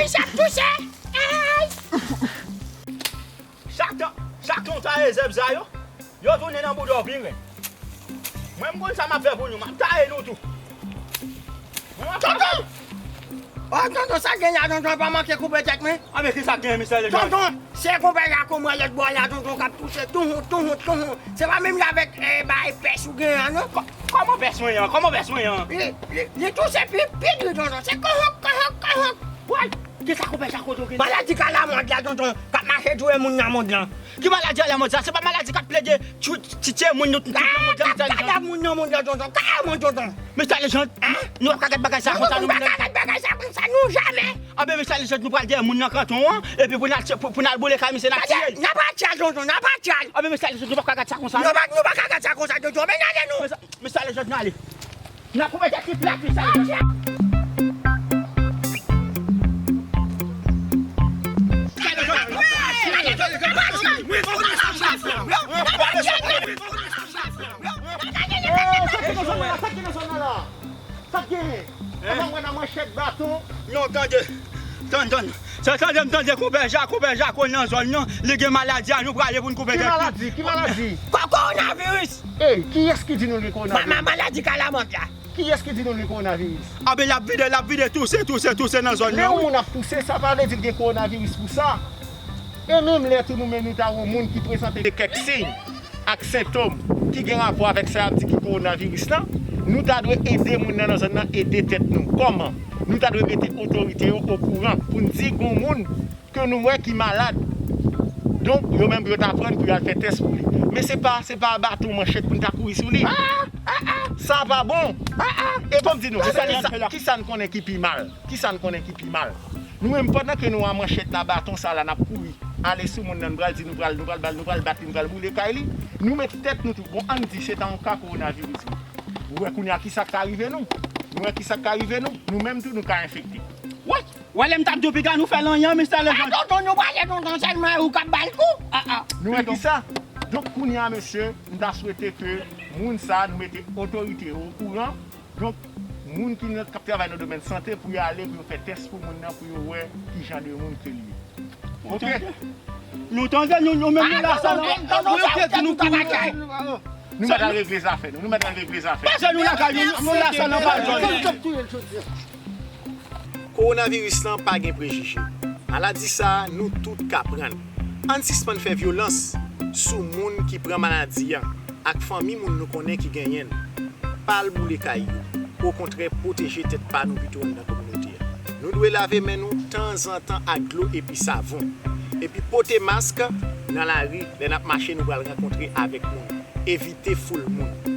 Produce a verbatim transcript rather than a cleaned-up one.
Sa touche! Ay! Chak tan, chak tan w taye zèb sa yo, yo tounen nan bouda w pi ren. Mwen, m konn sa m ap fè pou nou, m ap taye nou tou. Mwen, m ap Tonton! Oh, tonton, sa gen la, tonton, pa manke koupe tèt mwen. A, men ki sa k gen, Mister Legend? Tonton, se konpè Jako mwen lòt bò la, tonton, k ap touche, touhou, touhou, touhou. Se pa menm jan avèk, eh, bay pès ou gen an, non? Kò-, kòman pès mwen an? Kòman pès mwen an? Li, li, li touche pi, pi di, tonton. Se kohonk, kohonk, kohonk. Woy! Kisa konpè Jako tou gen? Maladi kalamòd la, tonton, k ap mache touye moun nan mond lan. Ki maladi alamòd sa? Se pa maladi k ap plede tchou-, tchitche moun nou tout nan mond lan, Mister Legend? Kadav moun nan mond lan, tonton. Kalamòd, tonton. Mister Legend, nou p ap ka gad bagay sa konsa, nou, nou p ap ka gad bagay sa konsa, nou, jamè. Anben, Mister Legend, nou pral dèyè moun nan kanton an, epi pou n al, pou, pou n al boule kay misye, n ap tiye l. N ap atchal, tonton, n ap atchal. Anben, Mister Legend, nou p ap ka gad sa konsa, non. Nou pa, nou pa ka gad sa konsa, tonton. Men n ale, nou. Mister Legend, n ale. N ap koupe tèt li plat, Mister Legend. Sa k genyen? Sa k genyen? Sa m wè nan manchèt baton. Non, tande. Tann, tann. Se tande m tande konpè Jako, konpè Jako nan zòn nan. Li gen maladi a, nou prale pou n koupe tèt li. Ki maladi? Ki maladi? Ko-, kowonaviris. Ey, kiyès ki di nou li kowonaviris? Ma-, ma-, maladi kalamòt la. Kiyès ki di nou li kowonaviris? Anben, l ap vide, l ap vide, touse, touse, touse nan zòn nan, wi. Lè yon moun ap touse, sa pa vle di l gen kowonaviris pou sa. E menm lè tou nou menm nou ta wè yon moun ki prezante kèk siy ak sentòm ki gen rapò avèk sa y ap di ki kowonaviris lan, nou ta dwe ede moun nan nan zòn nan ede tèt nou. Kòman? Nou ta dwe mete otorite yo okouran pou n di gon moun ke nou wè ki malad. Donk, yo menm yo t aprann pou y al fè tès pou li. Men se pa, se pa baton manchèt pou n ta kouri sou li. Sa pa bon. E ban m di nou, kisa, kisa n konnen ki pi mal? Kisa n konnen ki pi mal? Nou menm, pandan ke nou a manchèt la, baton sa la, n ap kouri ale sou moun nan, nou pral di, nou pral, nou pral, nou pral bat li, nou pral boule kay li. Nou met tèt nou tou. Bon, ann di, se ta yon ka kowonaviris, wi. Ou wè kounye a kisa k ka rive nou? Nou wè kisa k ka rive nou? Nou menm tou, nou ka enfekte. What? Wè, lè m t ap di w piga nou fè lanyan, Mister Legend. A, tonton, nou prale, tonton, sèlman e ou k ap ba l kou. A, a. Nou wè kisa? Donk, kounye a, mesye, m ta swete ke moun sa, nou mete otorite yo okouran. Donk, moun ki nan, k ap travay nan domèn sante pou yo ale, pou yo fè tès pou moun nan, pou yo wè ki jan de moun ke li ye. Oke? Nou tande, nou, nou menm nou la sa la. Nou mèt al regle zafè nou, nou mèt al regle zafè nou. Pase nou lakay nou, nou la sa la pa jwenn. Kowonaviris lan pa gen prejije. Maladi sa a, nou tout ka pran l. Ann sispann fè vyolans sou moun ki pran maladi a ak fanmi moun nou konnen ki genyen l. Pa al boule kay yo. Okontrè, pwoteje tèt pa nou pito anndan kominote a. Nou dwe lave men nou tanzantan ak dlo epi savon. Epi pote mask nan lari lè n ap mache nou pral rankontre avèk moun. Evite foul moun.